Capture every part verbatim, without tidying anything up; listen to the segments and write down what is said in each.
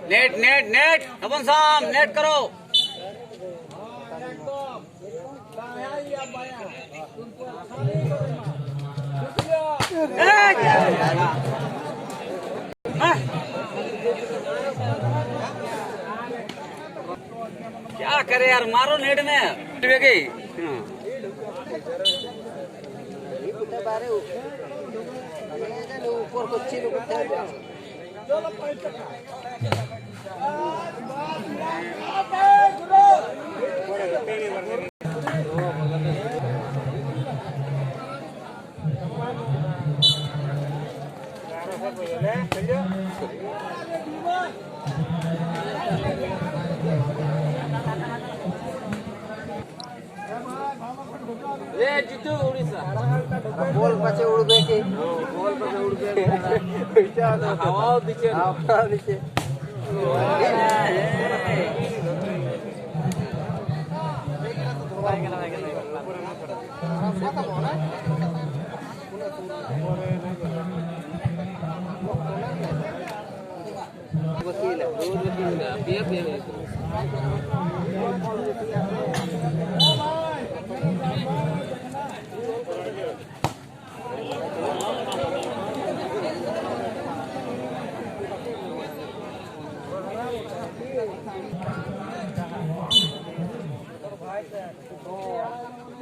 Net, net, net, तपन साहब, net करो। क्या करे यार, मारो नेट में। ठीक है। ऊपर को चिल उठा दे। ए, जीतू, उड़ीसा। बॉल पाछे उड़बे के। बॉल पाछे उड़बे के। हवा दीचे। हवा दीचे।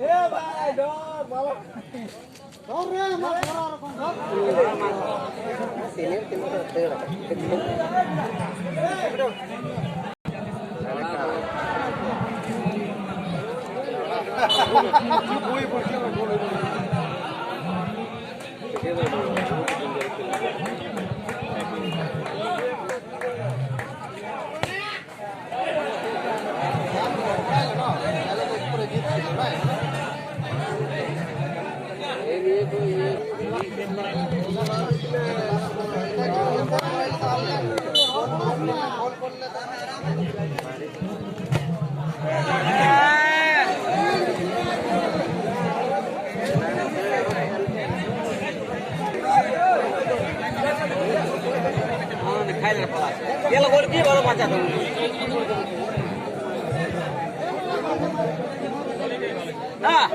ए भाई, डॉग, बाबा। ᱜᱮᱞ ᱜᱚᱞ ᱠᱤ ᱵᱟᱨᱚ ᱵᱟᱧᱪᱟᱣ ᱛᱟᱵᱚᱱ᱾ ᱦᱮᱸ᱾